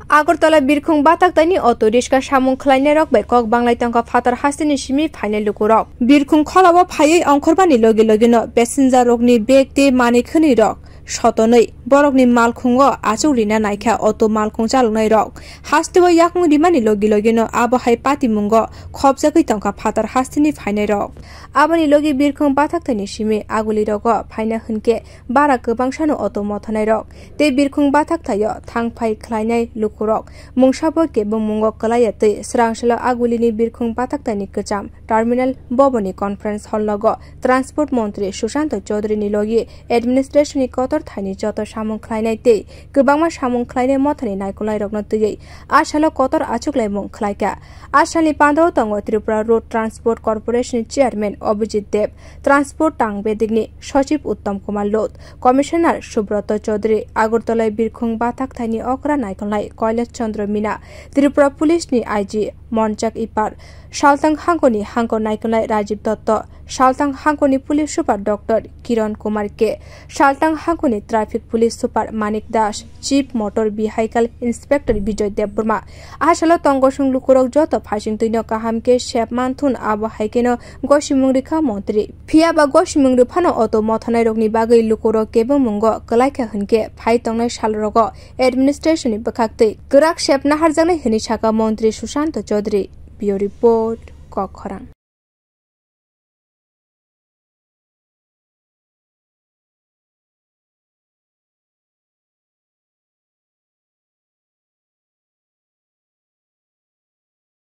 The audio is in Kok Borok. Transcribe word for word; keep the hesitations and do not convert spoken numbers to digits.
Agartala birkhung bathaktaini auto riska samung khlainairok bai kok banglai tongkha phatar hasteni simi phainai lukurok. Birkhung kholao phaiwi ongkhormani logi logino passenger rokni bag tei manwi khwnwi rok sotonwi borokni malkhungo achuk rina naikha auto malkhung chaloknairok. Hasteo yakung rimani logi logino abo hai patimungo khopjagwi tongkha phatar hasteni phainairok. Aboni logi birkhung bathaktaini simi agulirogo phaina hwnkhe bara kwbangsano auto mothanairok tei birkhung bathaktaio thangphai khlainai lukurok mungsabo kebengmungo kwlaiya tei swrangsalo agulini birkhung bathaktaini kwcham terminal boboni conference hall nogo transport montri Sushanta Chaudhary ni logi administration ni kotor thaini joto samung khlainai tei kwbangma samung khlainai mothani naikolnairokno twiwi a salo kotor achuklaimung khlaikha. A salni pandao tongo Tripura Road Transport Corporation ni Chairman Abhijit Deb, Transport Tang Bedikni Sochib Uttam Kumar Lod, Commissioner Subroto Chaudhary, Agartala birkhung bathaktaini okra naikolnai Kailash Chandra Mina, Tripura Police ni I G Monchak Ipar, Saltang hangkoni hangko naikolnai Rajiv Dotto, Saltang hangkoni Police Super Doctor Kiran Kumar K, Saltang hangkoni Traffic Police Super Manik Das, Chief Motor Vehicle Inspector Bijoy Debbarma. A salo tongosung lukurok joto phaisingtwino kaham khe sep manthun abo hai kheno gosimung rikha montri. Phiya ba gosimung rwphano auto mothanairokni bagwi lukurok kebengmungo kwlaikha hwnkhe phai tongnai salrogo administration ni bwkhaktwi kwrak sep naharjaknai hwnwi sakha montri Sushanta Chaudhary. Bureau Report, Kokkhorang.